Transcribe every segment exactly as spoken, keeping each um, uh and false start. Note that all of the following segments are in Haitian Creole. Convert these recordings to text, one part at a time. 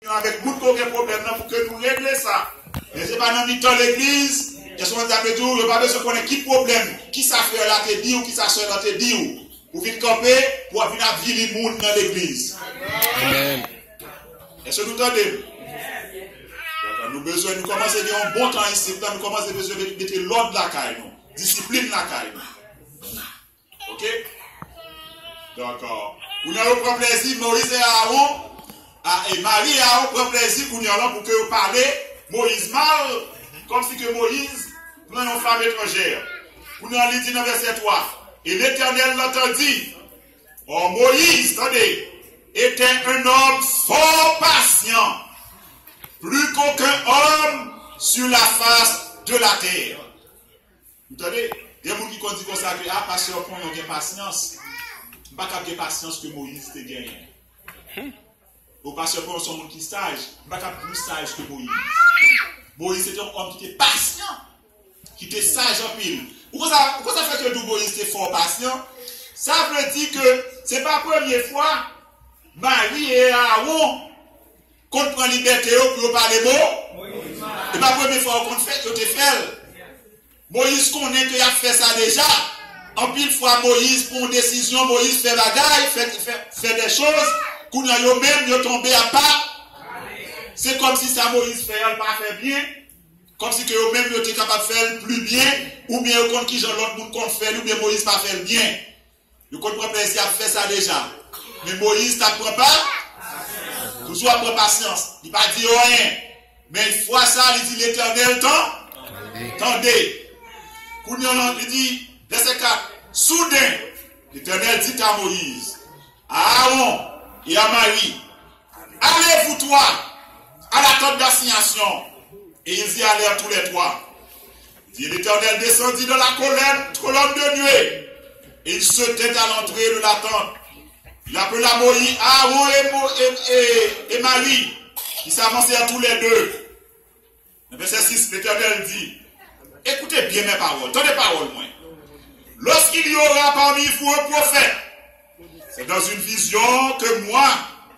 Avèk moun ke w gen pwoblèm nan pou ke nou regle sa. Men se pa nan mitan legliz, èske w konn sa m vle di w, yo pa bezwen konnen ki pwoblèm, ki sa frè la te di w, ki sa sè la te di w. Ou vin kanpe, pou w ap vin avili moun nan legliz. Amèn. Èske nou tande m? Dakò, nou bezwen, nou kòmanse gen yon bon tan isit la, nou kòmanse bezwen met- mete lòd lakay nou, disiplin lakay nou. Oke? Donk, euh, kounye a yo pran plezi, Moyiz e Aawon, a, e Mari e Aawon pran plezi kounye a la pou ke yo pale Moyiz mal, kòmsi ke Moyiz pran yon fanm etranjè. Kounye a li di nan vèsè twa, Et l'Éternel l'entendit. Or Moïse, tande, était un homme fort patient, plus qu'aucun homme sur la face de la terre. Ou tande? Gen moun ki konn di konsa ke, a, pastè Ponyon gen pasyans. M pa kab gen pasyans ke Moyiz te genyen. Bon, pastè Ponyon se yon moun ki saj, m pa kab pli saj ke Moyiz. Moyiz se te yon òm ki te pasyan, ki te saj anpil. Ou konn sa, ou konn sa fè ke yo di w Moyiz te fò pasyan? Sa vle di ke se pa premye fwa Mari e Aawon konn pran libète yo pou yo pale mo. E pa premye fwa yo konn fè, yo te fè l. Moyiz konnen ke y ap fè sa deja. Anpil fwa, Moyiz pran yon desizyon, Moyiz fè bagay, fè, fè, fè de choz. Kounye a, yo menm, yo tonbe apa. Se kòmsi sa Moyiz fè a, l pa fè byen. Kòmsi ke yo menm, yo te kapab fè l pli byen, oubyen yo konn kijan lòt moun konn fè l, oubyen Moyiz pa fè l byen. Yo konn pran plezi ap fè sa deja. Men Moyiz t ap pran pa, toujou ap pran pasyans. Li pa di yo anyen. Men fwa sa, li di Letènèl tan, tande. Kounye a, li di, vèsè kat, soudain, l'Éternel dit à Moïse, à Aaron et à Marie, allez vous trois à la tente d'assignation. Et ils y allèrent tous les trois. Dit, l'Éternel descendit dans la colonne, colonne de nuée, et il se tint à l'entrée de la tente. Il appela Moïse, Aaron et, Mo- et- et- et Marie, qui s'avancèrent tous les deux. Nan vèsè sis, Letènèl di, écoutez bien mes paroles, tande pawòl mwen. Lorsqu'il y aura parmi vous un prophète, c'est dans une vision que moi,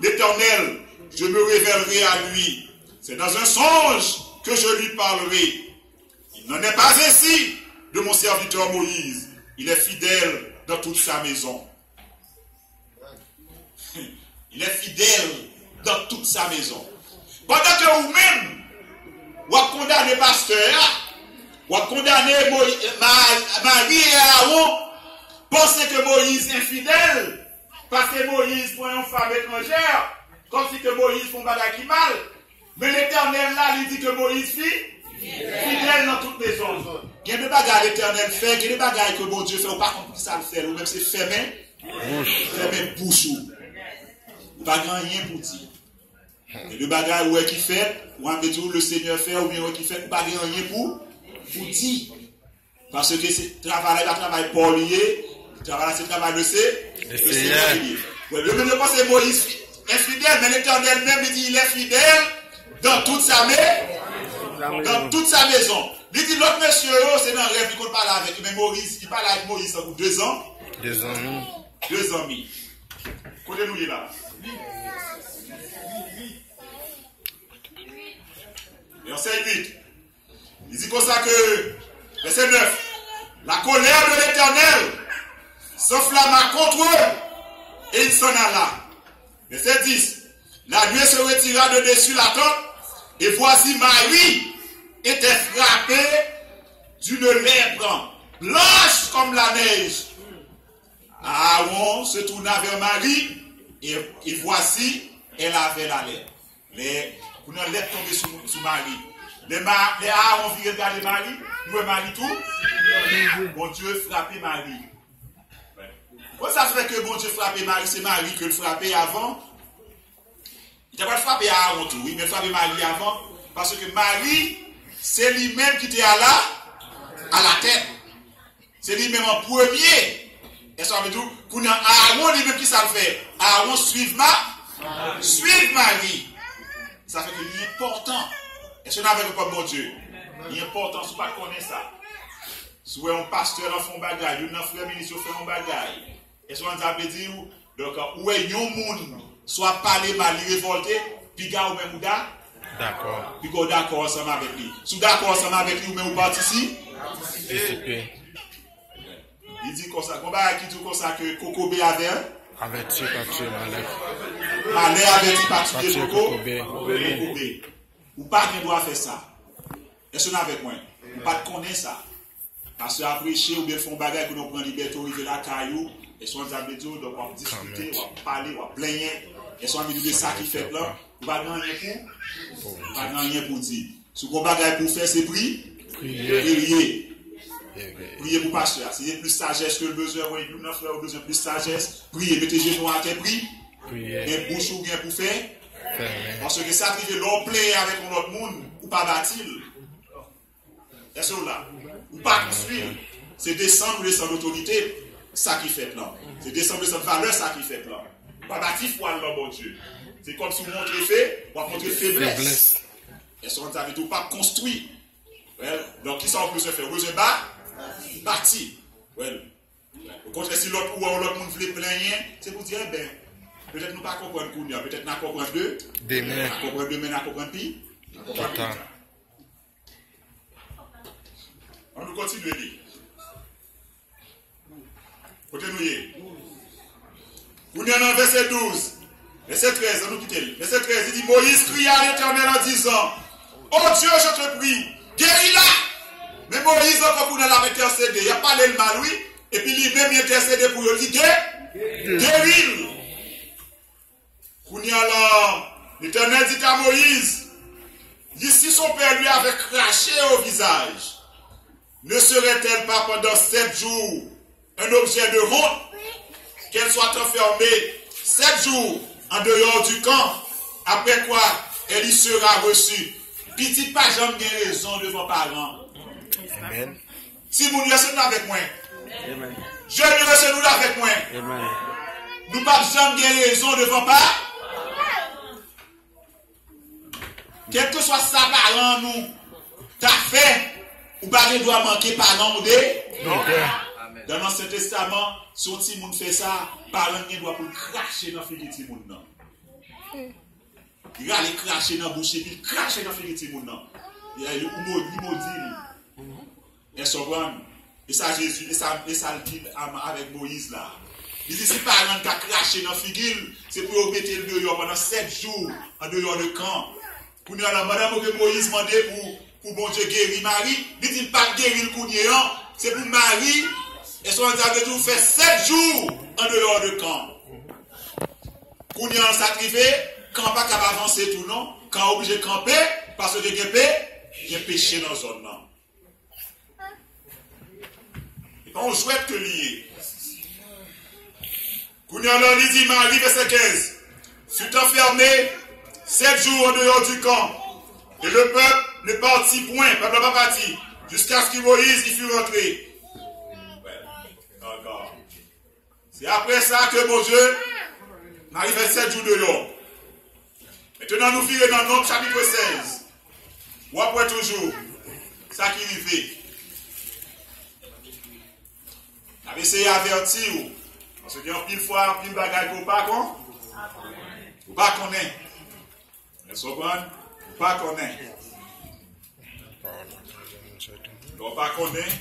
l'Éternel, je me révélerai à lui. C'est dans un songe que je lui parlerai. Il n'en est pas ainsi de mon serviteur Moïse. Il est fidèle dans toute sa maison. Il est fidèle dans toute sa maison. Pandan ke ou menm, w ap kondane pastè a, w ap kondane Moyi- Ma- Mari e Aawon, panse ke Moyiz enfidèl, paske Moyiz pran yon fanm etranjè, kòmsi ke Moyiz fè yon bagay ki mal. Men Letènèl la, li di ke Moyiz fi, fidèl nan tout mezon. Gen de bagay Letènèl fè, gen de bagay ke Bondye fè, ou pa konn poukisa l fè l, ou menm se fèmen, fèmen bouch ou. Ou pa gen anyen pou di. Gen de bagay ou wè ki fèt, ou anvi di w le Senyè fè, oubyen ou wè ki fèt, ou pa gen anyen pou, pou di. Paske se travay la, e pa travay pa w li ye. Travay la, se travay de se, le Senyè ki li ye. Bon, yo menm yo panse Moyiz fi- enfidèl, men Letènèl menm, li di, il est fidèle dans toute sa maison. Dans toute sa maison. Li di lòt mesye yo, se nan rèv li konn pale avèk yo, men Moyiz, li pale avèk Moyiz tankou de zanmi. De zanmi. De zanmi. Kote nou ye la? Vèsè uit. Li di konsa ke, vèsè nèf, la colère de l'Éternel s'enflamma contre eux, et il s'en alla. Vèsè dis, la nuée se retira de dessus la tente, et voici Marie était frappée d'une lèpre blanche comme la neige. Aaron se tourna vers Marie, et, et voici, elle avait la lèpre. Lè, kounye a lèp tonbe sou, sou Mari. Lè, Ma, lè Aaron vire gade Mari, li wè Mari tou. Bondye frape Mari. Konn sa fè ke Bondye frape Mari, se Mari ke l frape avan. Li ta pral frape Aaron tou, wi, men l frape Mari avan. Paske Mari, se li menm ki te a la, a la tèt. Se li menm an premye. E sa vle di, kounye a Aaron li menm ki sa l fè? Aaron swiv Ma, swiv Mari. Sa fè ke li enpòtan. Èske n avèk pwòp Bondye? Li enpòtan, si w pa t konnen sa. Si w wè yon pastè lan fè yon bagay, youn nan frè minis yo fè yon bagay, èske w konn sa vle di w? Donk, ou wè yon moun, swa pale mal, li revòlte, Piga ou menm ou da? Dakò. Piga ou dakò ansanm avèk li. Si w dakò ansanm avèk li, ou menm ou patisi? Patisipe. Li di konsa, gon bagay ki di konsa ke kokobe avè? Avèti pa tiye malè. Malè avèti pa tiye koko? Kokobe. Kokobe. Ou pa gen dwa fè sa. Èske n avèk mwen? Ou pa t konnen sa. Pastè a preche oubyen fè yon bagay pou nou pran libète w rive lakay ou. Èske w konn sa m vle di w? Donk w ap diskite, w ap pale, w ap plenyen. Èske w anvi di de sa ki fèt lan? Ou pa gen anyen pou? Ou pa gen anyen pou di. Si w gon bagay pou w fè, se pri? Priye. Priye. Priye pou pastè a. Si se plis sajès ke l bezwen, wè, youn nan frè yo bezwen plis sajès, priye. Mete jenou atè, pri. Priye. Men bouch ou gen pou fè? Fèmen. Paske sa k rive lè w plenyen avèk yon lòt moun, ou pa bati l. Èske w la? Ou pa konstwi l. Se desann ou desann otorite sa ki fèt lan. Se desann ou desann valè sa ki fèt lan. Ou pa bati fwa l nan Bondye. Se kòmsi w montre fe, w ap montre feblès. Feblès. Èske w konn sa vle di ou p ap konstwi? Well, donk, kisa w bezwen fè? Ou bezwen ba? Bati. Well, okontrè, si lòt ou wè yon lòt moun vle plenyen, se pou di, enben, petèt nou pa konprann kounye a, petèt n a konprann de, demen. N a konprann demen, n a konprann pi, n a konprann pita. An nou kontinye li. Kote nou ye? Kounye a nan vèsè douz, vèsè trèz, an nou kite l. Vèsè trèz, li di, Moïse cria à l'Éternel en disant, Ô Dieu, je te prie, guéris-la! Men Moyiz ankò kounye a l ap entèsede. Y ap pale l mal, wi. Epi li menm li entèsede pou yo. Li di, geri l. Kounye a la, Letènèl dit à Moïse, si son père lui avait craché au visage, ne serait-elle pas pendant sept jours un objet de honte, qu'elle soit enfermée sept jours en dehors du camp, après quoi elle y sera reçue? Pitit pa janm gen rezon devan paran. Amen. Timoun yo, èske nou avèk mwen? Amen. Jèn yo, èske nou avèk mwen? Amen. Nou p ap janm gen rezon devan pa. Kèlkeswa sa paran nou ta fè, ou pa gen dwa manke paran w de. Non. Dan Ansyen Testaman, si yon timoun fè sa, paran gen dwa pou l krache nan figi timoun nan. Li rale krache nan bouch li, epi l krache nan figi timoun nan. Li, li, li modi li. Èske w konprann? E sa Jezi, e sa, e sa l di avèk Moyiz la. Li di si paran l ka krache nan figi l, se pou yo mete l deyò pandan sèt jou andeyò de kan. Kounye a la, pandan ke Moyiz mande pou, pou Bondye geri Mari, li di l pa t geri l kounye an, se pou Mari, èske w konprann sa vle di w fè sèt jou andeyò de kan. Kounye a sa k rive, kan pa kab avanse tou non, kan oblije kanpe, paske gen pe, gen peche nan zòn nan. E pa yon jwèt ke li ye. Kounye a la, li di, Mari, vèsè kenz, fut enfermée sept jours en dehors du camp, et le peuple ne partit point, pèp la pa pati, jusqu'à ce que Moïse y fut rentré. Se apre sa ke Bondye, Mari fè sèt jou deyò. Mentnan nou vire nan Nonb chapit sèz. W ap wè toujou sa ki rive. N ap eseye avèti w. Paske gen anpil fwa, anpil bagay ke w pa kon, ou pa konnen. Èske w konprann? Ou pa konnen. Lè w pa konnen,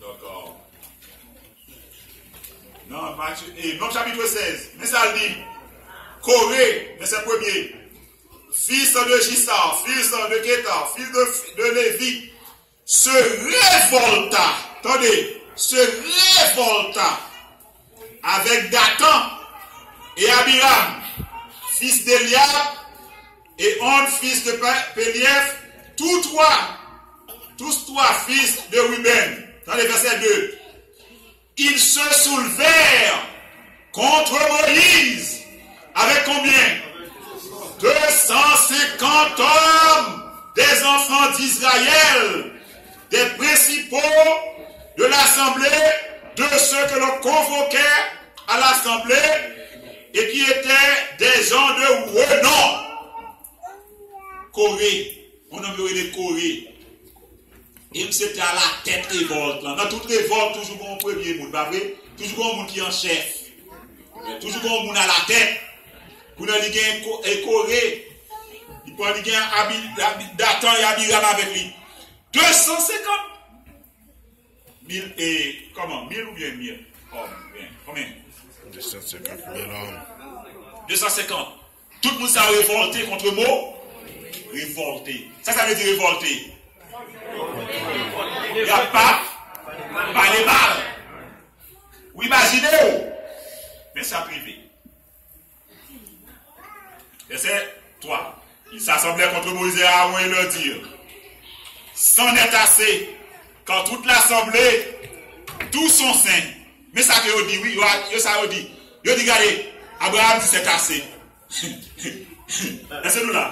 donk, nan Matye, e, Nonb chapit sèz, men sa l di. Kore, vèsè premye. Fils de Jisar, fils de Ketar, fils de, de Lévi, se révolta, tande, se révolta avec Dathan et Abiram, fils d'Eliab, et On, fils de Pe-, Pélieth, tous trois, tous trois fils de Ruben. Tande vèsè de. Ils se soulevèrent contre Moïse avec combien? Deux cent cinquante hommes des enfants d'Israël, des principaux de l'assemblée, de ceux que l'on convoquait à l'assemblée et qui étaient des gens de renom. Kore, yon nonm yo rele Kore. E misye te alatèt revòlt lan. Nan tout revòlt, toujou gen yon premye moun, pa vre? Toujou gen yon moun ki an chèf. Toujou gen yon moun alatèt. Kounye a li gen Ko-, e Kore. Li gen Abi, Abi, Datan e Abiram avèk li. De san senkant mil, e, kòman? Mil oubyen mil? Kòman? Konbyen? De san senkant mil òm. De san senkant. Tout moun sa yo revòlte kont mo. Revòlte. Sa sa vle di revòlte? Y ap pa pale mal. Ou imajine w. Men sa prive. Verset trois. Ils s'assemblèrent contre Moïse et Aaron et leur dirent, C'en est assez, car toute l'assemblée, tous sont saints. Men sa ke yo di, wi, yo, yo sa yo di. Yo di, gade, Abraham di, c'est assez. Èske nou la?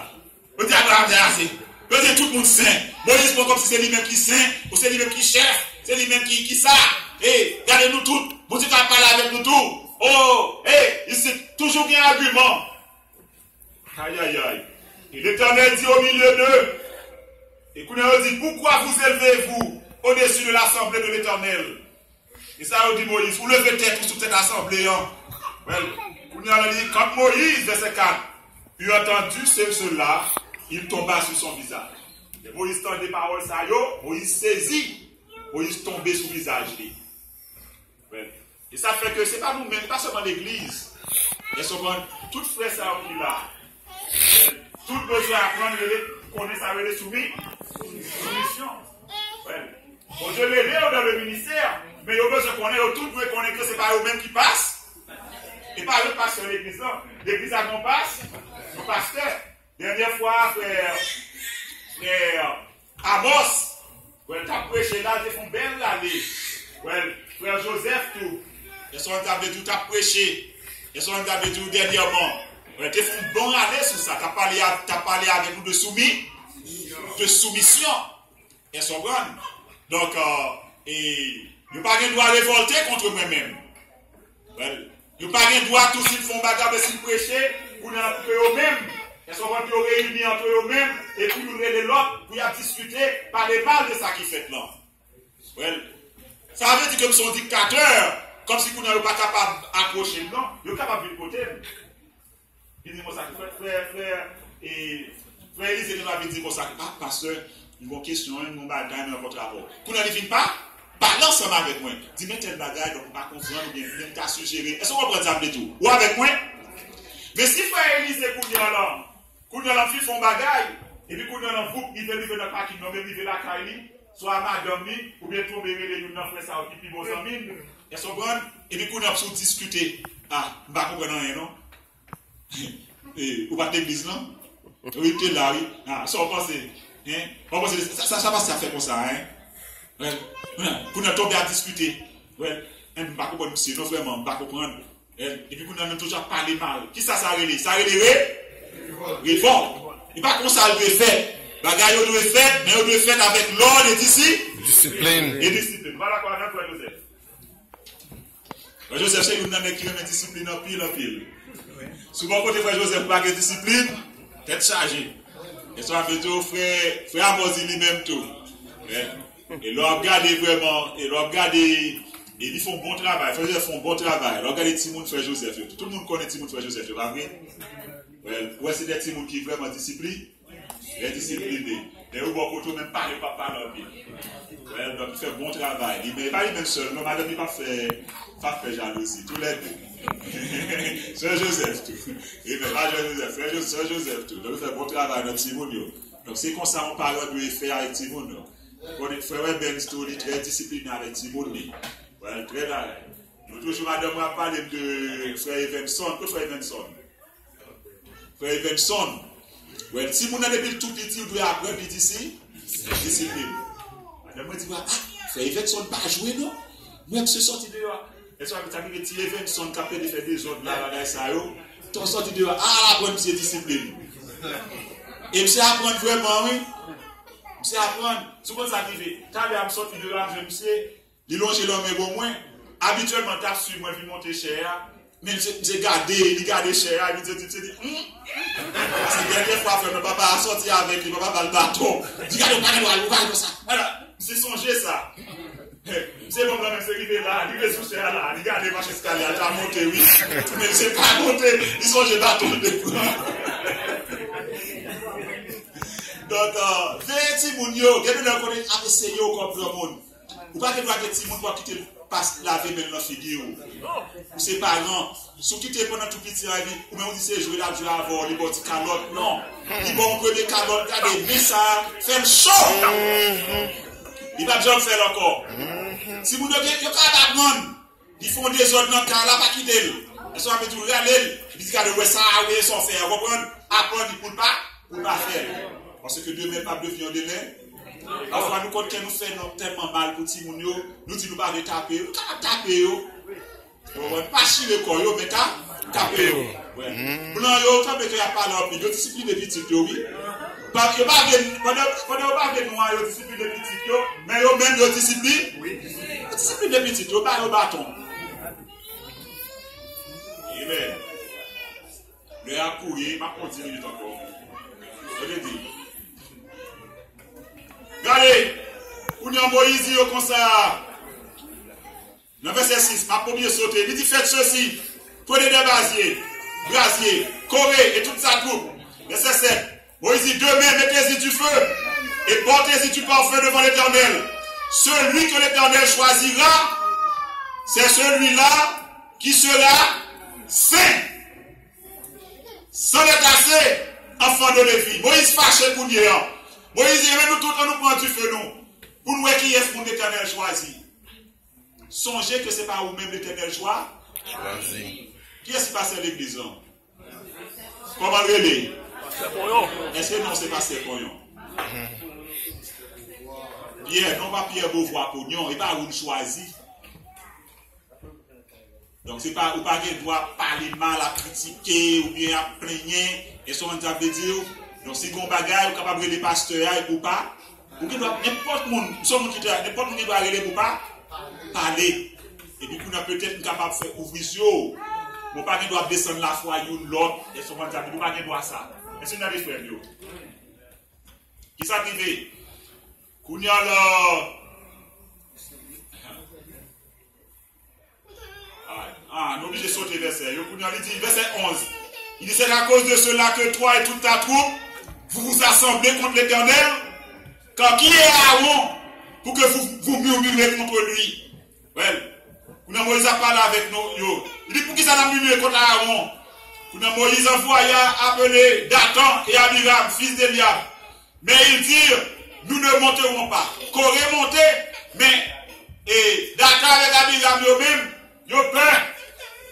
Yo di, Abraham, c'est assez. Yo di, tout moun sen. Moyiz pran kòmsi se li menm ki sen, ou se li menm ki chèf, se li menm ki, ki sa. E, gade nou tout. Bondye ka pale avèk nou tou. Oh, e, isi, toujou gen agiman. Ayayay. Et l'Éternel dit au milieu d'eux, e kounye a yo di, Pourquoi vous élevez-vous au-dessus de l'assemblée de l'Éternel? E sa yo di Moyiz, ou leve tèt ou sou tèt asanble an. Well, kounye a li di, Quand Moïse, verset quatre, eut entendu ce, cela, il tomba sur son visage. Lè Moyiz tande pawòl sa yo, Moyiz sezi. Moyiz tonbe sou vizaj li. Well, e sa fè ke se pa nou menm, pa sèlman legliz. Èske w konprann? Tout frè sa yo ki la, tout bezwen aprann rele, konnen sa rele soumi, soumisyon. Well, Bondye rele yo nan le ministè, men yo bezwen konnen, yo tout dwe konnen ke se pa yo menm ki pas, e pa yo pastè legliz lan. Legliz la gen yon pas, yon pastè. Dènyè fwa, frè, frè Amos, frè l t ap preche la, te fè yon bèl rale. Frè, frè Joseph tou. Èske w konn sa vle di w t ap preche? Èske w konn sa vle di w dènyèman? Frè te fè yon bon rale sou sa, t ap pale a, t ap pale avèk nou de soumi, de soumisyon. Èske w konprann? Donk, e, yo pa gen dwa revòlte kont mwen menm. Well, yo pa gen dwa tou si l fè yon bagay, men si l preche, kounye a pou ke yo menm, èske w konprann, pou yo reyini ant yo menm, epi youn rele lòt, pou y ap diskite, pale mal de sa ki fèt lan. Well, sa vle di ke m se yon diktatè, kòmsi kounye a yo pa kapab apwoche m, non. Yo kapab vin kote m. Li di konsa, frè, frè, frè, e, frè Elize te va vin di konsa, ah, pastè, m gon kesyon, m gon bagay, m rankontre avè w. Kounye a li vin pa, pale ansanm avèk mwen. Di, men tèl bagay, donk, m pa konprann, oubyen, men m ta sijere. Èske w konprann sa m vle di w? Ou avèk mwen? Men si frè Elize kounye a la, kounye a la, m fin fè yon bagay, epi kounye a la, voup, li vin rive nan pakin nan, men rive lakay li, swa madanm li, oubyen tonbe rele youn nan frè sa yo ki pi bon zanmi l. Èske w konprann? Epi kounye a, sou diskite, ah, m pa konprann anyen, non. E, ou pa t legliz lan? Wi, m te la, wi. Ah, sa w panse? Hein? Ou panse sa, sa, sa pastè a fè konsa, hein? Well, kounye a, kounye a tonbe ap diskite. Well, hein, m pa konprann misye, non, vrèman, m pa konprann. Hein? Epi kounye a, menm toujou ap pale mal. Kisa sa rele? Sa rele re-, revòlt. E pa konsa l dwe fèt. Bagay yo dwe fèt, men yo dwe fèt avèk lòd e disi-, disiplin. E disiplin. Ou pa dakò avè m, frè Joseph? Frè Joseph se youn nan nèg ki renmen disiplin anpil, anpil. Si w bò kote frè Joseph pa gen disiplin, tèt chaje. E sa vle di frè, frè Amos di li menm tou. E, e lè w ap gade vrèman, e lè w ap gade, e li fè yon bon travay. Frè Joseph fè yon bon travay. Lè w ap gade timoun frè Joseph yo, tout moun konnen timoun frè Joseph yo, pa vre? Well, ou wè se de timoun ki vrèman disiplin. Trè disipline. Lè yo bò kote w, menm pale, yo p ap pale anpil. Well, donk, li fè bon travay. Li, men, e pa li menm sèl, non, madanm li p ap fè, p ap fè jalouzi. Toulède. Frè Joseph tou. Amen. Pa Frè Joseph, frè Jo-, frè Joseph tou. Donk, li fè bon travay nan timoun yo. Donk, se konsa yon paran dwe fè avèk timoun yo. Konnen frè Webens tou, li trè disipline avèk timoun li. Well, trè bagay. Nou toujou, madanm mwen ap pale m de frè Evenson. Kote frè Evenson? Frè Evenson. Well, timoun nan depi l tou piti, ou dwe aprann li disi-, disiplin. Madanm mwen di, ah, frè Evenson pa jwe non. Mwen misye sòti deyò. Èske sa vle di ti Evenson k ap pede fè dezòd la, bagay sa yo? Tan sòti deyò, ah, aprann misye disiplin. E misye aprann vrèman, wi. Misye aprann. Si w konn sa k rive, talè a m sòti deyò a, m jwenn misye. Li lonje lanmen ban mwen. Abityèlman, l t ap swiv mwen vin monte chè a. Men misye, misye gade, li gade chè a, epi misye di, misye di, hmm. Paske dènyè fwa, frè mwen, papa a sòti avèk li, papa ba l baton. Di, gade, ou pa gen dwa, ou pa gen dwa fè sa. Ala, misye sonje sa. Misye ban m lanmen, misye rive la, li rive sou chè a la, li gade mach eskalye a, l ta monte, wi. Men misye pa monte, li sonje baton l te pran. Donk, euh, veye timoun yo, gen de lè konnen ap eseye w kòm granmoun. Ou pa gen dwa gen timoun pou w ap kite l pas lave men l nan figi w. Ou se paran. Si w kite l pandan tou piti an, epi ou menm ou di se jwe l ap jwe avè w, li ba w ti kalòt. Non. Li ba w yon premye kalòt, gade, men sa, fè l cho. Li p ap janm fè l ankò. Timoun yo gen, yo kapab aprann. Li fè yon dezòd nan kay la, pa kite l. Èske w ap di w rale l? Li di gade, w wè sa a, w wè sa w fè a, w konprann? Aprann li pou l pa, pou l pa fè l. Paske demen p ap devni yon demen. Pafwa nou konn kè nou fè nou tèlman mal pou timoun yo, nou di nou pa vle tape yo. Nou kapab tape yo. Ou konprann? Pa chire kò yo, men ta, tape yo. Wè. Blan yo, tanpri ke y ap pale anpil. Yo disipline pitit yo, wi. Pa, yo pa vle, pandan, pandan yo pa vle nwa yo disipline pitit yo, men yo menm yo disipline, yo disipline pitit yo, ba yo baton. Amen. Lè a kouri, m ap pran dis minit ankò. Yo te di. Gade, kounye a Moyiz di yo konsa. Nan vèsè sis, m ap oblije sote. Li di, faites ceci, prenez des brasiers, brasiers, Corée et toute sa troupe. Vèsè sèt, Moïse dit, demain, mettez-y du feu et portez-y du parfum devant l'Éternel. Celui que l'Éternel choisira, c'est celui-là qui sera saint. C'en est assez, enfants de Lévi. Moïse fache kounye a. Moïse di, men nou tout, ann nou pran dife nou, pou n wè kiyès moun Letènèl chwazi. Sonje ke se pa ou menm Letènèl chwa. Chwazi. Kiyès ki pastè legliz lan? Kòman l rele? Pastè Konyon. Èske non se pastè Konyon? Pyè, non pa Pyè Bovwa Konyon, e pa ou l chwazi. Donk, se pa, ou pa gen dwa ap pale mal, ap kritike, oubyen ap plenyen. Èske w konn sa vle di? Donk, si gen yon bagay, ou kapab rele pastè a epi w pa. Ou gen dwa, nenpòt moun, m se yon moun ki trè, nenpòt moun gen dwa rele m ou pa pale. Epi kounye a, petèt, m kapab fè ouvri zye w. Men w pa gen dwa ap desann lafwa youn lòt. Èske w konn sa vle di? Ou pa gen dwa sa. Èske n tande, frè m yo? Kisa k rive? Kounye a la, Ah, ah, nou oblije sote vèsè yo. Kounye a, li di, vèsè onz. Il dit, c'est à cause de cela que toi et toute ta troupe, vous vous assemblez contre l'Éternel, car qui est Aaron pour que vous vous murmurez contre lui? Well, kounye a, Moïse ap pale avèk nou, yo. Li di, poukisa n ap murmure kont Aaron? Kounye a, Moïse envoya apele Dathan et Abiram, fils d'Eliab. Mais ils dirent, nous ne monterons pas. Corée monte, men, e, Dathan avèk Abiram yo menm, yo pè.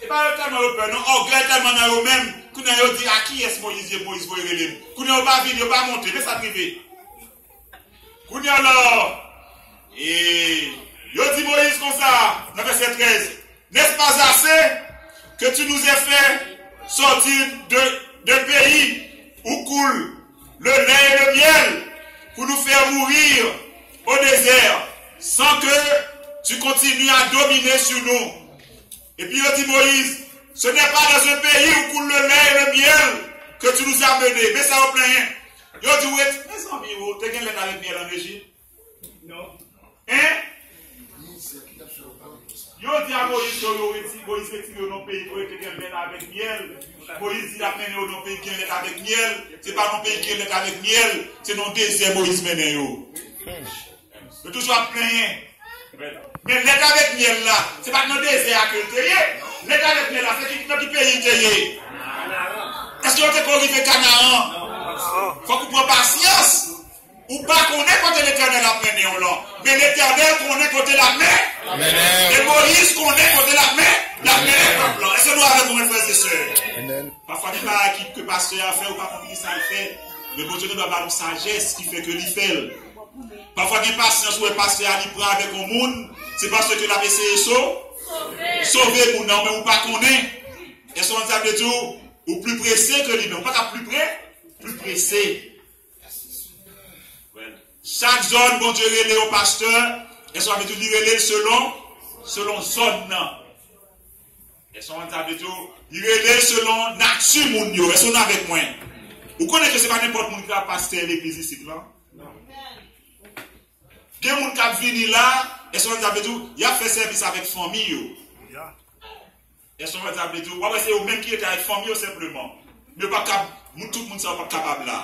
E pa yo tèlman yo pè, non, ògèy tèlman nan yo menm. Kounye a yo di, a kiyès Moyiz ye, Moyiz voye rele m? Kounye a yo pa vini, yo pa monte, men sa k rive. Kounye a la, e, yo di Moyiz konsa, nan vèsè trèz, n'est-ce pas assez que tu nous aies fait sortir de, de pays où coule le lait et le miel pour nous faire mourir au désert, sans que tu continues à dominer sur nous? Epi yo di Moyiz, ce n'est pas dans un pays où coule le lait et le miel que tu nous as menés. Men sa yo plenyen. Yo di, ou ret, mezanmi, ou te gen lèt avèk myèl ann Ejip? Non. Hein? Yo di a Moyiz ke yo reti-, Moyiz retire yo nan peyi kote te gen lèt avèk myèl. Moyiz di l ap mennen yo nan peyi ki gen lèt avèk myèl. Se pa nan peyi ki gen lèt avèk myèl. Se nan dezè Moyiz mennen yo. Yo toujou ap plenyen. Men lèt avèk myèl la, se pa t nan dezè a ke l te ye. Lèt avèk myèl la, se ki, nan ki peyi l te ye? Èske yo te ko rive Kanaan? Fòk ou pran pasyans. Ou pa konnen kote Letènèl ap mennen w lan, men Letènèl konnen kote l ap men-, e Moyiz konnen kote l ap men-, l ap mennen pèp lan. Èske nou avèk mwen, frè e sè? Pafwa, gen bagay ki, ke pastè a fè, ou pa konn ki sa l fè. Men Bondye gen dwa ba nou sajès ki fè ke li fè l. Pafwa, gen pasyans, ou wè pastè a, li pran avèk yon moun, se paske l ap eseye so-, sove moun nan, men ou pa konnen. Èske w konn sa vle di w? Ou pli prese ke li, men ou pa ka pli pre-, pli prese. Chak zòn, Bondye rele yon pastè, èske w ap di li rele l selon, selon zòn nan? Èske w konn sa vle di? Li rele l selon nati moun yo. Èske w avèk mwen? Ou konnen ke se pa nenpòt moun ki ka pastè legliz isit lan? Gen moun k ap vini la, èske w konn sa vle di? Y ap fè sèvis avèk fanmi yo. Èske w konn sa vle di? W ap wè se yo menm ki rete avèk fanmi yo senpleman. Men yo p ap kab, moun, tout moun sa yo p ap kapab la.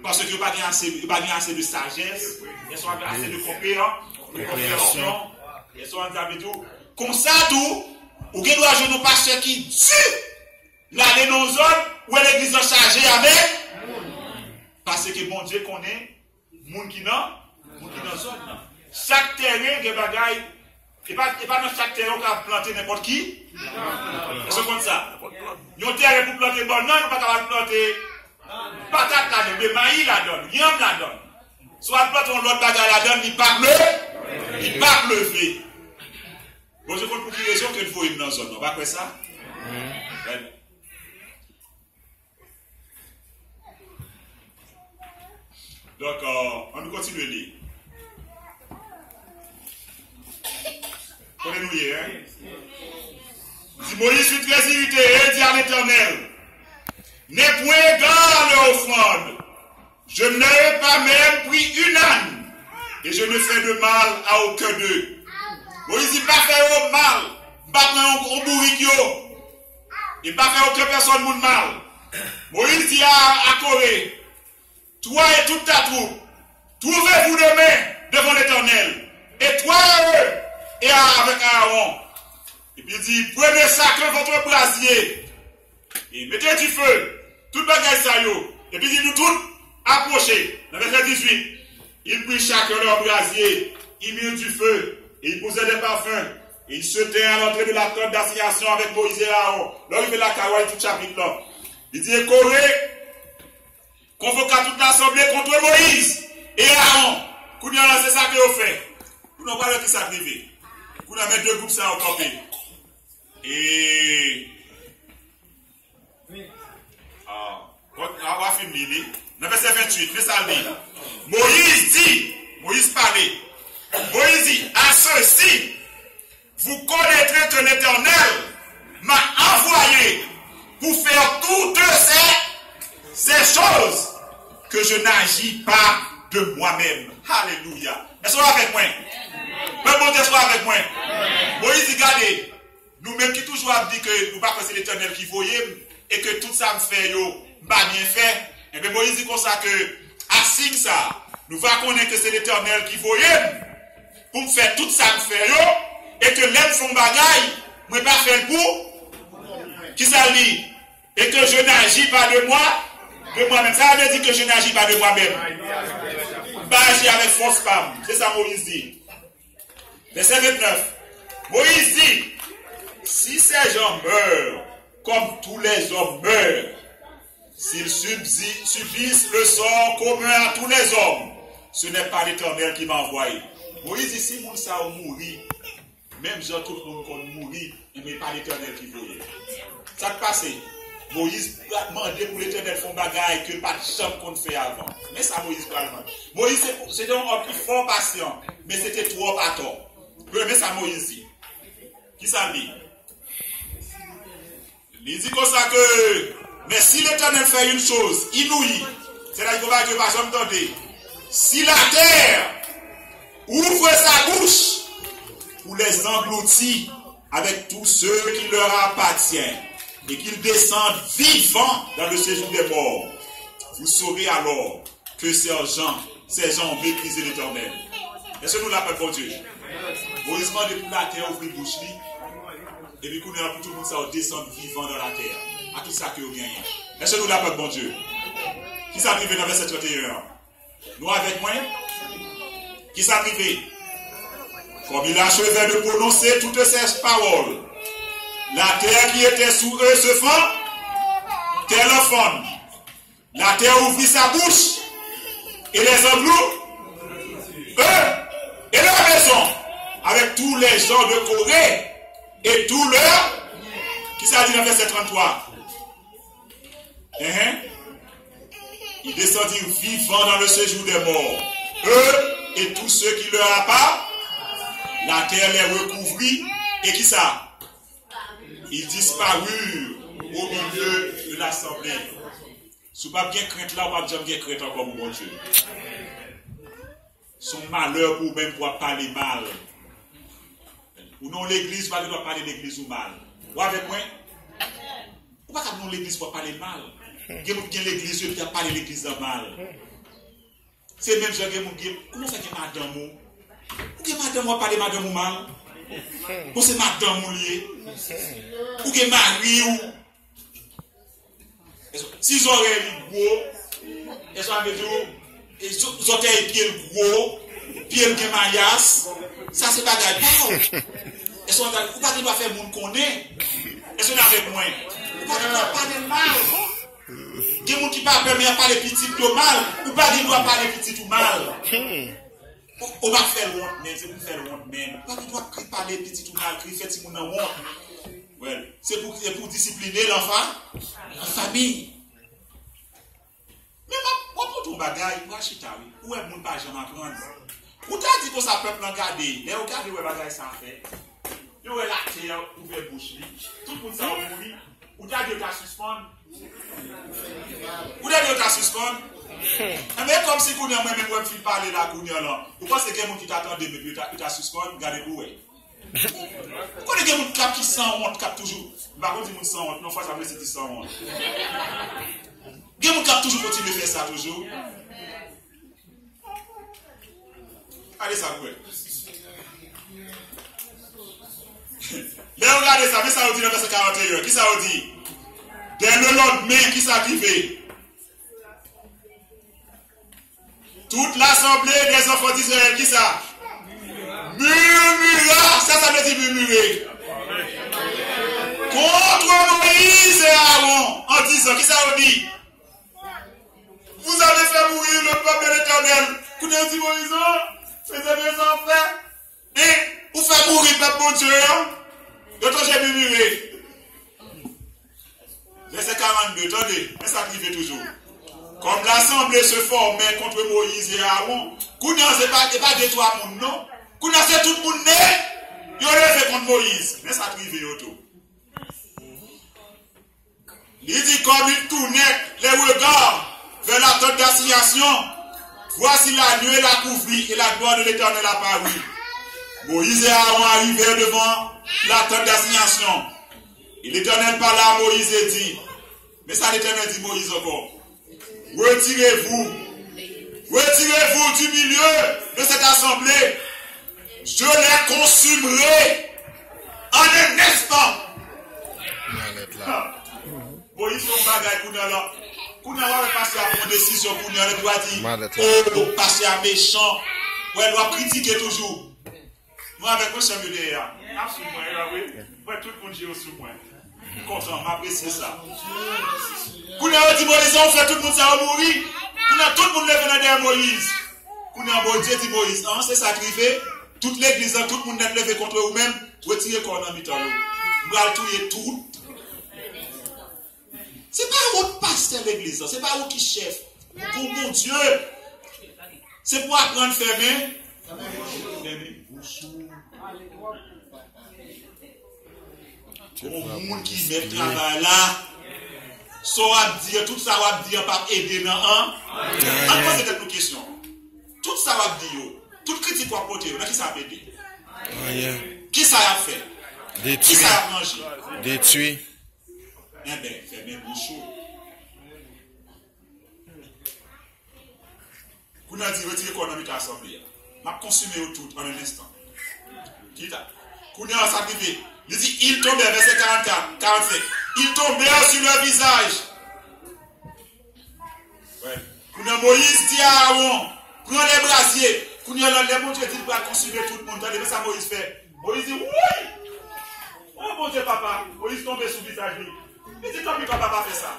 Paske yo pa gen ase, yo pa gen ase de sajès, yo pa gen ase de konpre-, de konpreyansyon. Yo sa di, sa vle di, konsa tou, ou gen dwa jwenn yon pastè ki di, l ale nan yon zòn, ou wè legliz lan chaje avèk, paske Bondye konnen moun ki nan, moun ki nan zòn nan. Chak tèren gen bagay, e pa, e pa nan chak tèren ou ka plante nenpòt ki. Èske w konn sa? Yon tèren pou plante bannann, ou pa ka al plante patat ladan, men mayi ladan, yanm ladan. Si w al plante yon lòt bagay ladan, li p ap le, li p ap leve. Bondye konn pou ki rezon ke l voye m nan zòn nan. Ou pa kwè sa? Bèl. Donk, euh, ann nou kontinye li. Kote nou ye, hein? Di Moïse fut très irrité et dit à l'Éternel, N'ai point égard à leur offrande, je ne leur ai pas même pris une âne, et je ne fais de mal à aucun d'eux. Moïse di, pa fè yo mal, m pa pran yon, yon bourik yo, e m pa fè okenn pèsòn moun mal. Moïse di à, à Corée, Toi et toute ta troupe, trouvez-vous demain devant l'Éternel, et toi et eux, et avec Aaron. Epi li di, prenez chacun votre brasier, et mettez du feu, tout bagay sa yo. Epi li di, nou tout, apwoche. Nan vèsè dizuit, ils prirent chacun leur brasier, ils mirent du feu, et ils posèrent des parfums, et ils se tinrent à l'entrée de la tente d'assignation avec Moïse et Aaron. Lè w rive lakay ou, li tout chapit la. Li di, e Kore konvoka tout lasanble kont Moyiz e Aawon. Kounye a la, se sa ke yo fè. Kounye a, w pral wè ki sa k rive. Kounye a, men de gwoup sa yo kanpe. E, a, w a, w a fin li, li. Nan vèsè venntuit, men sa l di. Moyiz di, Moyiz pale. Moyiz di, à ceux-ci, vous connaîtrez que l'Éternel m'a envoyé pour faire toutes ces, ces choses que je n'agis pas de moi-même. Alelouya. Èske w avèk mwen? Pèp Bondye, èske w avèk mwen? Moyiz di, gade, nou menm ki toujou ap di ke nou pa kwè se Letènèl ki voye m, e ke tout sa m fè yo, m pa byen fè, enben, Moyiz di konsa ke, a siy sa, nou va konnen ke se Letènèl ki voye m pou m fè tout sa m fè yo, e ke lè m fè yon bagay, mwen pa fè l pou, kisa l di? Et que je n'agis pas de moi, de moi-même. Sa vle di que je n'agis pas de moi-même. M pa aji avèk fòs pa m. Se sa Moyiz di. Vèsè vennèf. Moïse dit, si ces gens meurent comme tous les hommes meurent, s'ils subsi-, subissent le sort commun à tous les hommes, ce n'est pas l'Éternel qui m'a envoyé. Moyiz di, si moun sa yo mouri, menm jan tout moun konn mouri, enben, pa Letènèl ki voye l. Sa k pase? Moyiz mande pou Letènèl fè yon bagay ke l pa t janm konn fè avan. Men sa Moyiz pral mande. Moyiz se, se te yon òm ki fò pasyan, men se te twòp atò. Men, men sa Moyiz di. Kisa l di? Li di konsa ke, mais si l'Éternel fait une chose inouïe, sètadi yon bagay ke yo pa janm tande, si la terre ouvre sa bouche pour les engloutir avec tout ce qui leur appartient, et qu'ils descendent vivants dans le séjour des morts, vous saurez alors que ces gens, ces gens ont méprisé l'Éternel. Èske nou la, pèp Bondye? Moyiz mande pou latè ouvri bouch li, epi kounye a pou tout moun sa yo desann vivan nan latè a, ak tout sa ke yo genyen. Èske nou la, pèp Bondye? Kisa k rive nan vèsè trannteyen an? Nou avèk mwen? Kisa k rive? Comme il achevait de prononcer toutes ces paroles, la terre qui était sous eux se fend, tel un fend. La terre ouvrit sa bouche, et les engloutit, eux, et leur maison, avec tous les gens de Corée, et tous leurs, kisa l di nan vèsè tranntwa? Hein? Ils descendirent vivants dans le séjour des morts, eux et tous ceux qui leur appartenaient. La terre les recouvrit, et kisa? Ils disparurent au milieu de l'assemblée. Si w p ap gen krent la, w p ap janm gen krent ankò pou Bondye. Se yon malè pou ou menm pou w ap pale mal. Ou nan yon legliz, ou pa gen dwa pale legliz ou mal. Ou avèk mwen? Ou pa ka nan yon legliz pou w ap pale l mal. Gen moun ki gen legliz yo epi y ap pale legliz la mal. Se menm jan gen moun gen, kòman fè gen madanm ou? Ou gen madanm ou ap pale madanm ou mal? Bon, se madanm ou li ye. Ou gen mari ou. Si zòrèy li gwo, èske sa vle di w, e zò- zòtèy pye l gwo, pye l gen mayas, sa se bagay pa w. Èske w ap gade, ou pa gen dwa fè moun konnen. Èske w avèk mwen? Ou pa gen dwa pale l mal. Gen moun ki pa pè, men y ap pale pitit yo mal. Ou pa gen dwa pale pitit ou mal. Ou, ou pa fè l wont, men se pou fè l wont, men. Ou pa gen dwa kri pale pitit ou mal, kri fè timoun nan wont. Well, se pou, se pou disipline l an fa, an fanmi. Men m ap, w ap montre yon bagay, w a chita, wi. Ou wè moun pa janm aprann. Ou ta di konsa pèp lan gade, lè yo gade, wè bagay sa fè. Yo wè latè ouvè bouch li. Tout moun sa yo mouri. Ou ta di yo ta sispann? Ou ta di yo ta sispann? Enben, kòmsi kounye a mwen menm wè m fin pale la kounye a lan. Ou panse gen moun ki ta tande m epi yo ta, yo ta sispann? Gade pou wè. Ou konnen gen moun k ap ki sanwont, k ap toujou. M pa konn di moun sanwont, non, fwa sa m resi di sanwont. Gen moun k ap toujou kontinye fè sa toujou. Gade sa pou wè. Lè yo gade sa, men sa yo di nan vèsè karant e en. Kisa yo di? Dè lelandmen, kisa k rive? Toute l'assemblée des enfants d'Israël, kisa? Murmura, sa sa vle di murmure? Contre Moïse et Aaron, en disant, kisa yo di? Vous avez fait mourir le peuple de l'Éternel. Kounye a yo di Moyiz, oh, mezanmi, sa w fè? Hein? Ou fè mouri pèp Bondye a? Yo toujou mimire. Vèsè karannde, tande, men sa k rive toujou. Comme l'assemblée se formait contre Moïse et Aaron, kounye a se pa, se pa de twa moun, non. Kounye a se tout moun nèt, yo leve kont Moyiz. Men sa k rive yo tou. Li di, comme ils tournaient les regards vers la tente d'assignation, voici la nuée la couvrit et la gloire de l'Éternel apparut. Moïse et Aaron arrivèrent devant la tente d'assignation. Et l'Éternel parla à Moïse et dit, men sa Letènèl di Moyiz ankò, retirez-vous, retirez-vous du milieu de cette assemblée, je les consumerai en un instant. Malèt la. Moyiz fè yon bagay kounye a la. Kounye a w ap wè pastè a pran desizyon kounye a la, epi w a di, malèt la. Oh, pastè a mechan. Wè, w ap kritike toujou. Nou avèk mwen, chanm yo dèyè a. N ap swiv mwen, yo, wi. Mwen, tout moun je yo sou mwen. M kontan, m apresye sa. Kounye a, yo di Moyiz, ou fè tout moun sa yo mouri. Kounye a, tout moun leve nan dèyè Moyiz. Kounye a, Bondye di Moyiz, an, se sa k rive. Tout legliz lan, tout moun nèt leve kont ou menm. Retire kò w nan mitan yo. M pral touye tout. Se pa ou k pastè legliz lan, se pa ou ki chèf. Ou gon Bondye. Se pou aprann fèmen. Fèmen bouch ou. Gon moun ki mèt travay la. Sa w ap di an, tout sa w ap di an p ap ede nan an. Ann poze tèt nou kesyon. Tout sa w ap di yo, tout kritik w ap pote yo, nan ki sa y ap ede? Anyen. Ki sa y ap fè? Detwi. Ki sa y ap ranje? Detwi. Enben, fèmen bouch ou. Kounye a di, retire kò w nan mitan asanble a. M ap konsime yo tout an en enstan. Kita. Kounye a sa k rive. Li di, ils tombèrent, vèsè karannkat, karannsenk. Ils tombèrent sur leur visage. Wè. Kounye a Moyiz di a Aawon, pran lè brazye. Kounye a la, lè Bondye di l pral konsime tout moun, tande, men sa Moyiz fè. Moyiz di, woy! O Bondye papa! Moyiz tonbe sou vizaj li. Li di, tanpri papa, pa fè sa.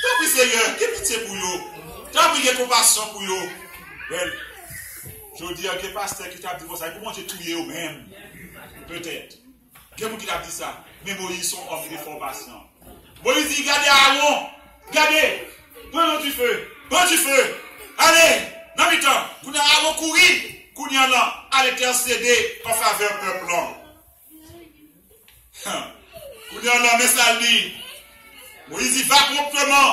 Tanpri Seyè, gen pitye pou yo. Tanpri gen konpasyon pou yo. Bèl. Jodi a, gen pastè ki t ap di konsa, pou Bondye touye yo menm. Petèt. Gen moun ki t ap di sa. Men Moyiz se yon òm de fòmasyon. Moyiz di, gade Aawon. Gade. Pran yon dife. Pran dife. Ale. Nan mitan. Kounye a Aawon kouri. Kounye a la, al entèsede an favè pèp lan. Kounye a la, men sa l di. Moyiz di, va promptement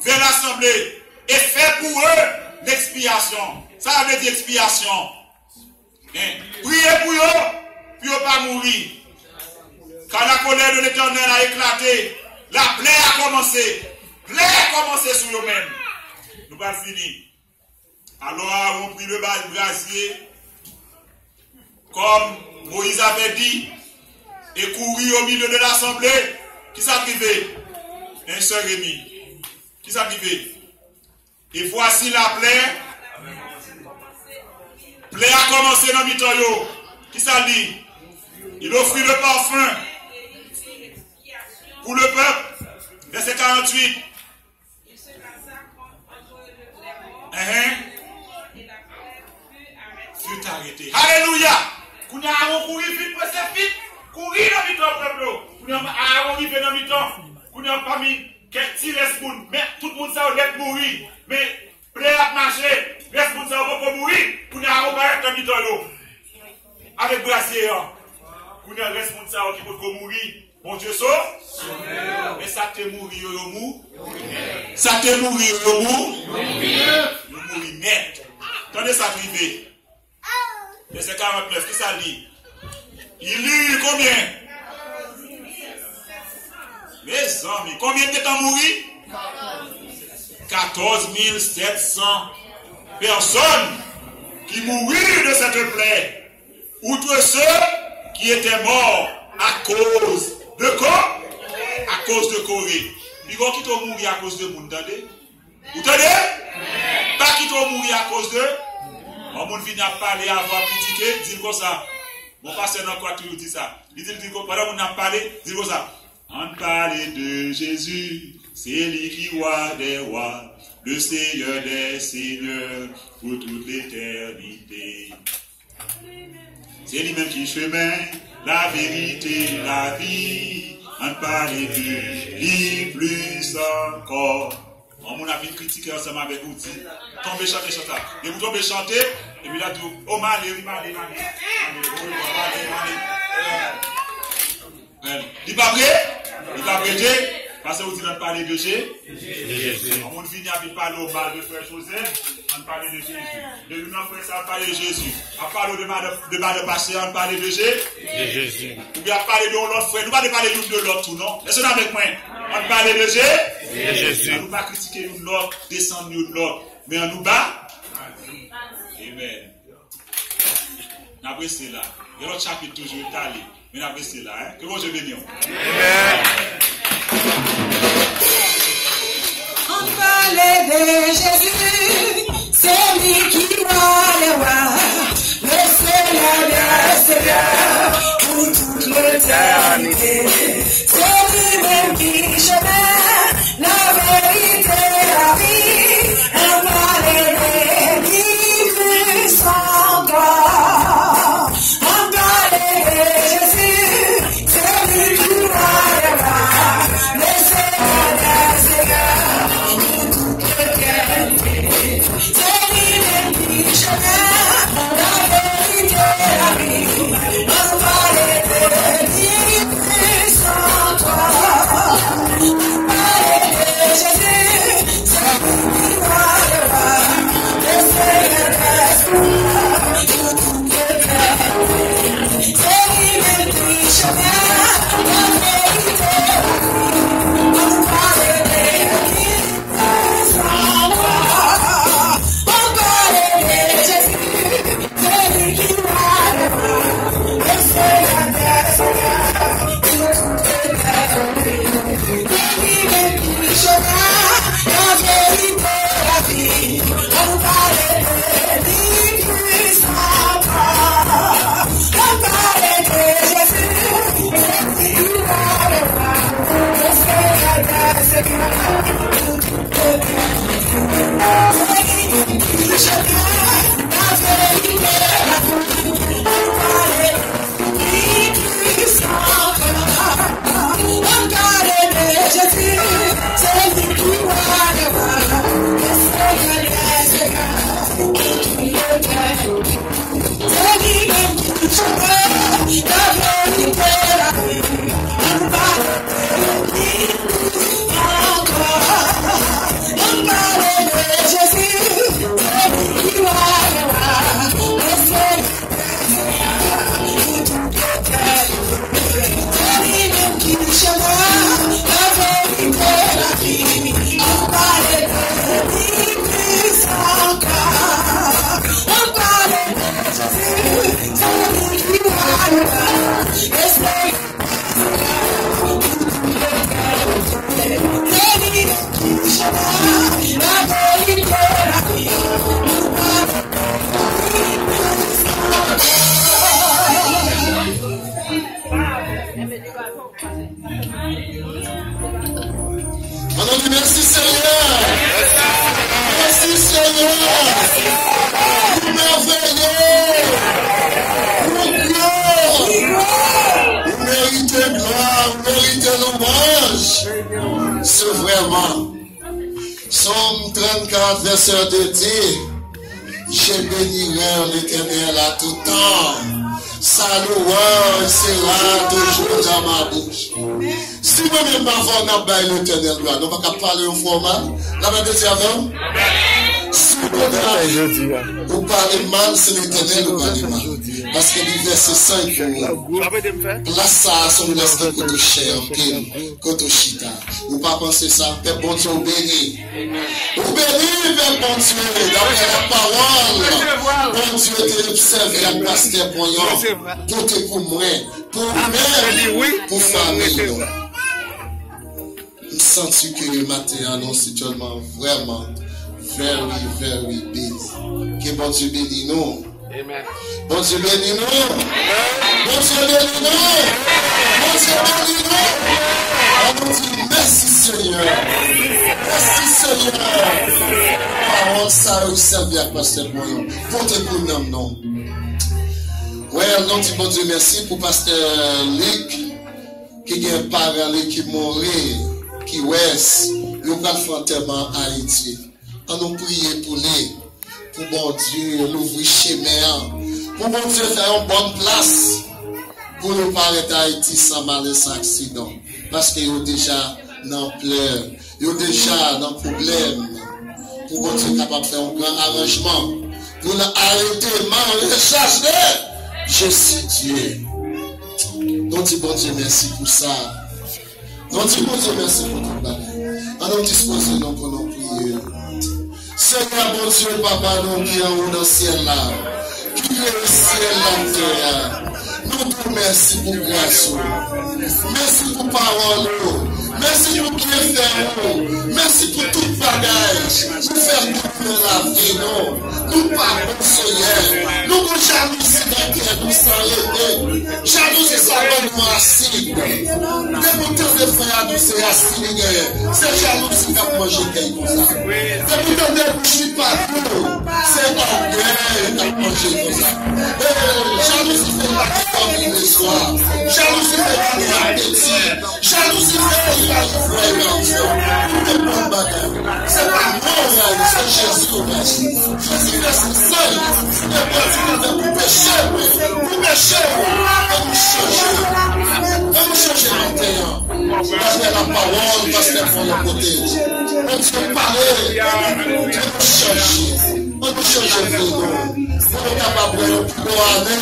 vers l'assemblée et fais pour eux l'expiation. Sa vle di ekspiyasyon. Hein? Priye pou yo, pou yo pa mouri. Car la colère de l'Éternel a éclaté. Laplè a kòmanse. Plè a kòmanse sou yo menm. Nou pral fini. Alors Aaron prit le ba- brasier, comme Moïse avait dit, et courut au milieu de l'assemblée. Kisa k rive? Hein, sè Remi? Kisa k rive? Et voici la plaie. Plè a kòmanse nan mitan yo. Kisa l di? Il offrit le parfum pour le peuple. Verset quarante-huit. Hein? Fut arrêté. Alelouya! Kounye a, Aaron kouri vit, prese vit, kouri nan mitan pèp yo. Kounye a, Aaron rive nan mitan. Kounye a, pami kèk ti rès moun. Men, tout moun sa yo nèt mouri. Men, plè ap mache. Rès moun sa yo poko mouri. Kounye a, Aaron parèt nan mitan yo. Avèk brasye an. Kounye a, rès moun sa yo ki potko mouri. Bondye so? Men sa k te mouri yo, yo mou? Sa k te mouri yo, yo mou? Yo mouri nèt. Tande sa k rive. Vèsè karant nèf, kisa l di? Il y eut konbyen? Mezanmi, konbyen ki te mouri? Quatorze mille sept cents personnes qui moururent de cette plaie. Outre ceux qui étaient morts à cause de quoi? À cause de Corée. Piga w kite w mouri akoz de moun, tande? Ou tande? Pa kite w mouri akoz de. Yon moun vini ap pale, avan kritike, di l konsa. Bon, pastè nan kwa toujou di sa. Li di l, di l kon- pandan moun nan ap pale, di l konsa. Ann pale de Jezi, se li ki wa dè wa, le Seyè dè seyè, pou tout letènite. Se li menm ki chemen, laverite, lavi. Ann pale de li plis ankò. Yon moun ap vin kritike ansanm avèk ou, di, tonbe chante chant la. Depi w tonbe chante, epi l ap di w, o, m ale, wi, m ale, m ale. M ale, wi, m ale, m ale. Li pa vre? Li pa vre, je? Paske ou di n ap pale de je? De Jezi. Yon moun vini ap vin pale w mal de frè Joseph, ann pale de Jezi. De youn nan frè sa, ann pale de Jezi. Ap pale w de madan, de madan pastè, ann pale de je? De Jezi. Oubyen ap pale de yon lòt frè. Nou pa te pale youn de lòt tou, non? Èske nou avèk mwen? Ann pale de je? De Jezi. Ann nou pa kritike youn lòt, desann youn lòt. Men ann nou ba? Amen. N ap rete la. Gen lòt chapit toujou, yo tale. Men n ap rete la, en. Ke Bondye beni w. Amen. Ann pale de Jezi, se li ki wa dè wa, le Seyè dè seyè, pou tout letènite. Se li menm ki chemen, laverite, lavi, ann pale de li plis ankò. Ann pale de Jezi, se li ki wa dè wa, le Seyè dè seyè, pou tout letènite. Se li menm ki chemen, laverite, lavi, ann pale de li. Ou mèveye! Ou gran! Ou merite glwa, ou merite lwanj! Se vrèman. Psaume trente-quatre, verset deux dit, Je bénirai l'Éternel à tout temps. Sa louanj sera toujours dans ma bouche. Si mwen menm avè w n ap bay Letènèl glwa, nou pa ka pale yon fwa w mal? Lapè de Dye avè w? Si w kote a, ou pale mal, se Letènèl ou pale mal. Paske li vèse san pou ou. Plas sa a se yon plas ki koute chè anpil, kote w chita. Ou pa panse sa? Pèp Bondye, ou beni. Ou beni, pèp Bondye, daprè lapawòl Bondye te sèvi ak pastè Ponyon pote pou mwen, pou ou menm, pou fanmi nou. M santi ke maten an nou se tèlman vrèman very, very beni. Ke Bondye beni nou. Amen. Bondye beni nou. Bondye beni nou. Bondye beni nou. Ann nou di mèsi Senyè. Mèsi Senyè. Pawòl sa yo sèvi ak pastè Ponyon. Pote pou nanm nou. Well, nou di Bondye mèsi pou pastè Lik ki gen paran li ki mouri, ki wès, yo pral fè antèman Ayiti. Ann nou priye pou li, pou Bondye louvri chemen an, pou Bondye fè yon bòn plas pou nou parèt Ayiti san malè, san aksidan, paske yo deja nan plè, yo deja nan pwoblèm, pou Bondye kapab fè yon gran aranjman, pou l arete mare chache Jezi Dye. Nou di Bondye mèsi pou sa. Nou di Bondye mèsi pou tout bagay. Ann nou dispoze nou pou nou priye. Senyè Bondye, Papa nou ki anwo nan syèl la, ki kreye syèl la ak tè a, nou di w mèsi pou gras ou. Mèsi pou pawòl ou. Mèsi pou byenfè ou. Mèsi pou tout bagay ou fè pou nou nan lavi nou. Nou pa bon, Senyè. Nou gon jalouzi nan kè nou san rete. Jalouzi sa ban nou asid. Depi w tande frè a di w se asid li genyen, se jalouzi k ap manje kè l konsa. Depi w tande bouch li pa dou, se ògèy k ap manje l konsa. E, jalouzi fè l pa gen fanmi leswa. Jalouzi fè l pa gen apeti. Jalouzi fè l pa gen frè nan ou. Ou te bon bagay. Se pa mwen ou rayi, se Jezi ou rayi. Jezi vèse san li, e bwè ti kouvèk pou peche mwen, pou peche ou. Ann nou chanje. Ann nou chanje maten an. Daprè lapawòl pastè Ponyon pote, Bondye pale, ann nou chanje. Ann nou chanje vi nou, pou nou kapab wè yon pi bon ane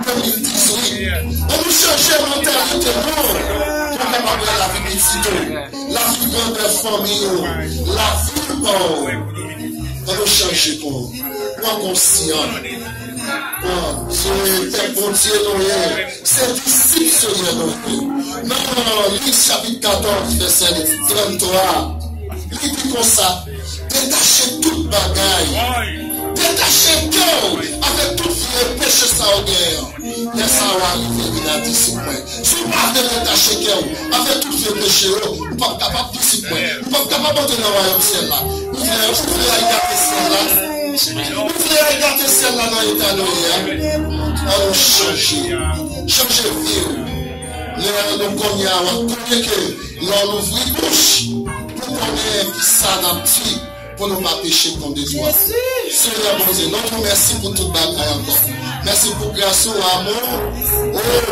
de mil dizuit. Ann nou chanje mantalite nou, pou nou kapab wè lavi pitit ou, lavi grandè fanmi ou, lavi pa w. Ann nou chanje pou pran konsyan. Pran, se pèp Bondye nou ye, se disip Senyè nou ye. Nan Lik chapit katòz, vèsè tranntwa, li di konsa, detache tout bagay, detache kè w avèk tout vye peche sa w genyen an. Lè sa w a rive vin a disip mwen. Si w pa vle detache kè w avèk tout vye peche yo, ou p ap kapab disip mwen. Ou p ap kapab antre nan wayòm syèl la. Ou vle, ou vle al gate syèl la? Ou vle al gate syèl la nan eta nou ye a? Ann nou chanje. Chanje vi w. Lè nou konnen a, w ap konnen ke lè w louvri bouch pou konnen kisa n ap di, pou nou pa peche kont Bondye. Senyè Bondye, nou di w mèsi pou tout bagay ankò. Mèsi pou gras ou, amou ou.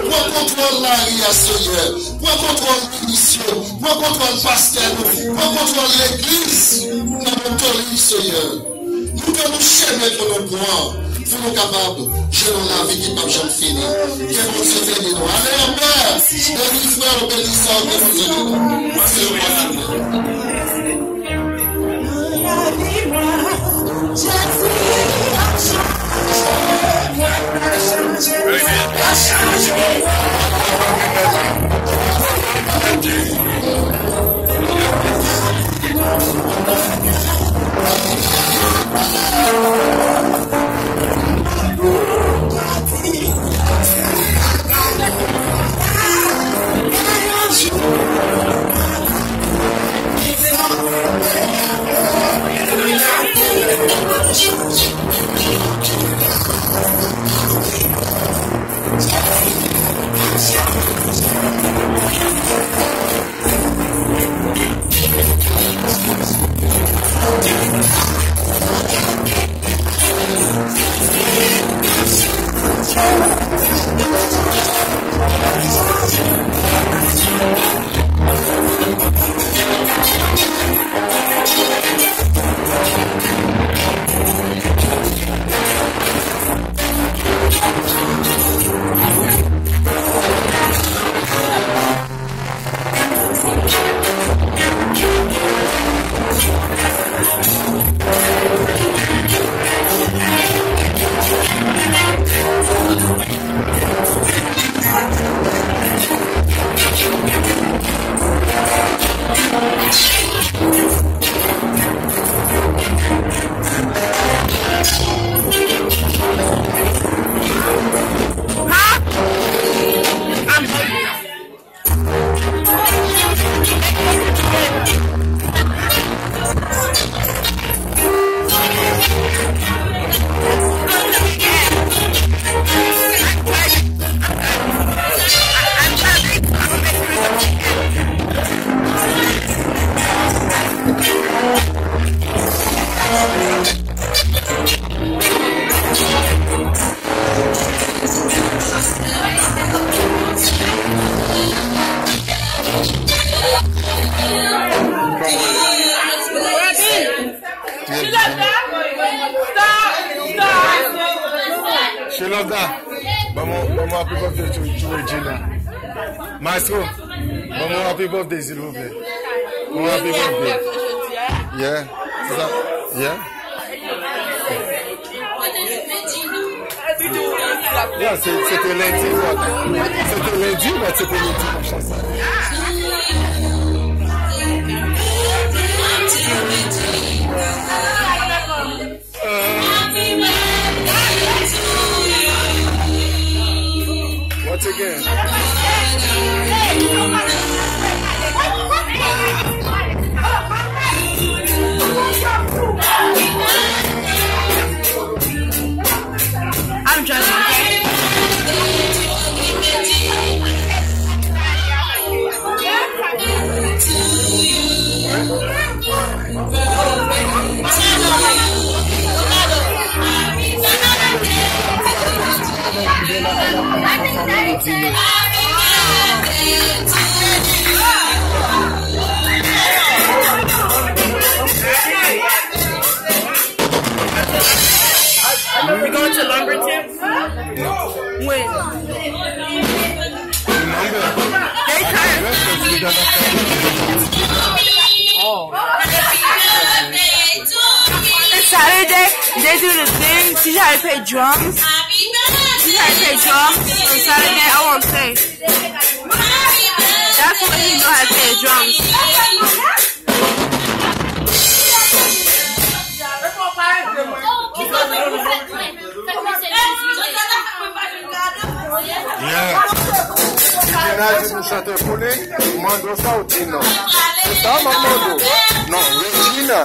Pran kontwòl lari a, Senyè. Pran kontwòl minis yo. Pran kontwòl pastè nou. Pran kontwòl legliz. Nan non de Jezi, Senyè. Montre nou chemen pou nou pran, pou nou kapab jwenn yon lavi ki p ap janm fini. Ke Bondye beni nou. Ale anpè. Beni frè w, beni sè w, ke Bondye beni nou. Pase yon bon jounen. Shelanda, ban mwen, ban mwen happy birthday to, to Regina. Maestro, ban mwen happy birthday, silvouplè. Bon, happy birthday. Yeah. Se sa. Yeah. Yeah, se, se te lendi, but, se te lendi, but se premye dimanch la, sa. Once again. I'm driving, okay? We going to Lumberton? When? They turn. Oh. Saturday, they do the thing. Teacher, I play drums. Teacher, I play drums on Saturday. I won't play. That's when he know how to play drums. Yeah. Regina di nou chante pou li, mande w sa w di non. Se sa m ap mande w. Non, Regina.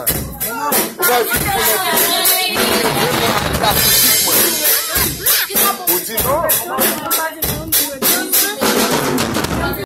Ou pa di pou nou.